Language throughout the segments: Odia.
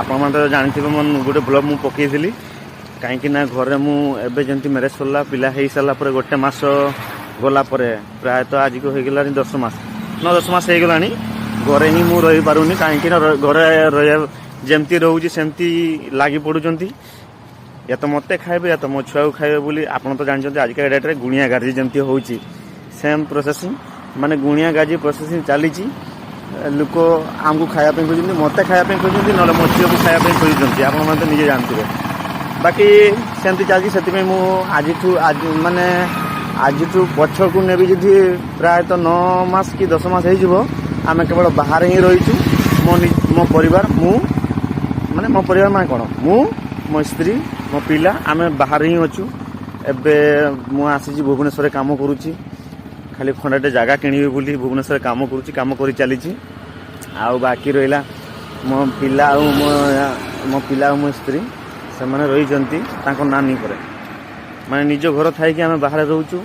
ଆପଣମାନେ ତ ଜାଣିଥିବେ, ମୋ ଗୋଟେ ବ୍ଲଗ୍ ମୁଁ ପକେଇଥିଲି। କାହିଁକି ନା ଘରେ ମୁଁ ଏବେ ଯେମିତି ମ୍ୟାରେଜ୍ ସରିଲା, ପିଲା ହେଇସାରିଲା ପରେ ଗୋଟେ ମାସ ଗଲା ପରେ, ପ୍ରାୟତଃ ଆଜିକୁ ହେଇଗଲାଣି 10 ମାସ, 9-10 ମାସ ହେଇଗଲାଣି, ଘରେ ହିଁ ମୁଁ ରହିପାରୁନି। କାହିଁକି ନା ଘରେ ରହିବା ଯେମିତି ରହୁଛି, ସେମିତି ଲାଗି ପଡ଼ୁଛନ୍ତି। ୟା ତ ମୋତେ ଖାଇବେ, ୟା ତ ମୋ ଛୁଆକୁ ଖାଇବେ ବୋଲି। ଆପଣ ତ ଜାଣିଛନ୍ତି, ଆଜିକା ଡେଟ୍ରେ ଗୁଣିଆ ଗାରେଡ଼ି ଯେମିତି ହେଉଛି, ସେମ୍ ପ୍ରୋସେସିଂ, ମାନେ ଗୁଣିଆ ଗାରେଡ଼ି ପ୍ରୋସେସିଂ ଚାଲିଛି। ଲୋକ ଆମକୁ ଖାଇବା ପାଇଁ ଖୋଜୁଛନ୍ତି, ମୋତେ ଖାଇବା ପାଇଁ ଖୋଜୁଛନ୍ତି, ନହେଲେ ମୋ ଝିଅକୁ ଖାଇବା ପାଇଁ ଖୋଜୁଛନ୍ତି। ଆପଣମାନେ ତ ନିଜେ ଜାଣିଥିବେ। ବାକି ସେମିତି ଚାଲିଛି। ସେଥିପାଇଁ ମୁଁ ଆଜିଠୁ ଆଜି ମାନେ ଆଜିଠୁ ପଛକୁ ନେବି ଯଦି, ପ୍ରାୟତଃ 9 ମାସ କି 10 ମାସ ହେଇଯିବ, ଆମେ କେବଳ ବାହାରେ ହିଁ ରହିଛୁ। ମୋ ପରିବାର, ମୁଁ ମାନେ ମୋ ପରିବାର ମାନେ କ'ଣ, ମୁଁ, ମୋ ସ୍ତ୍ରୀ, ମୋ ପିଲା, ଆମେ ବାହାରେ ହିଁ ଅଛୁ। ଏବେ ମୁଁ ଆସିଛି, ଭୁବନେଶ୍ୱରରେ କାମ କରୁଛି। ଖାଲି ଖଣ୍ଡାଟେ ଜାଗା କିଣିବି ବୋଲି ଭୁବନେଶ୍ୱରରେ କାମ କରୁଛି, କାମ କରି ଚାଲିଛି। ଆଉ ବାକି ରହିଲା ମୋ ପିଲା ଆଉ ମୋ ପିଲା ଆଉ ମୋ ସ୍ତ୍ରୀ, ସେମାନେ ରହିଛନ୍ତି ତାଙ୍କ ନାନୀ ଘରେ। ମାନେ ନିଜ ଘର ଥାଇକି ଆମେ ବାହାରେ ରହୁଛୁ।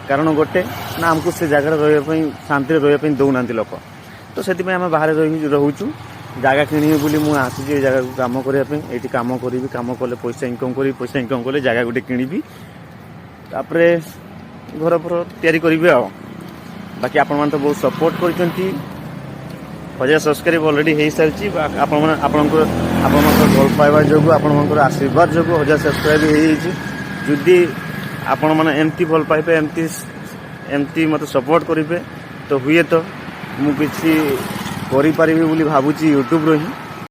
କାରଣ ଗୋଟେ ନା, ଆମକୁ ସେ ଜାଗାରେ ରହିବା ପାଇଁ, ଶାନ୍ତିରେ ରହିବା ପାଇଁ ଦେଉନାହାନ୍ତି ଲୋକ। ତ ସେଥିପାଇଁ ଆମେ ବାହାରେ ରହି ରହୁଛୁ। ଜାଗା କିଣିବି ବୋଲି ମୁଁ ଆସିଛି ଏ ଜାଗାକୁ କାମ କରିବା ପାଇଁ। ଏଇଠି କାମ କରିବି, କାମ କଲେ ପଇସା ଇନକମ୍ କରିବି, ପଇସା ଇନକମ୍ କଲେ ଜାଗା ଗୋଟେ କିଣିବି, ତାପରେ ଘର ଫର ତିଆରି କରିବି। ଆଉ ବାକି ଆପଣମାନେ ତ ବହୁତ ସପୋର୍ଟ କରିଛନ୍ତି। 1000 ସବସ୍କ୍ରାଇବ୍ ଅଲରେଡ଼ି ହେଇସାରିଛି। ଆପଣମାନେ ଆପଣଙ୍କର ଭଲ ପାଇବା ଯୋଗୁଁ, ଆପଣମାନଙ୍କର ଆଶୀର୍ବାଦ ଯୋଗୁଁ 1000 ସବସ୍କ୍ରାଇବ୍ ହେଇଯାଇଛି। ଯଦି ଆପଣମାନେ ଏମିତି ଭଲ ପାଇବେ, ଏମିତି ଏମିତି ମୋତେ ସପୋର୍ଟ କରିବେ, ତ ହୁଏତ ମୁଁ କିଛି କରିପାରିବି ବୋଲି ଭାବୁଛି ୟୁଟ୍ୟୁବ୍ରୁ ହିଁ।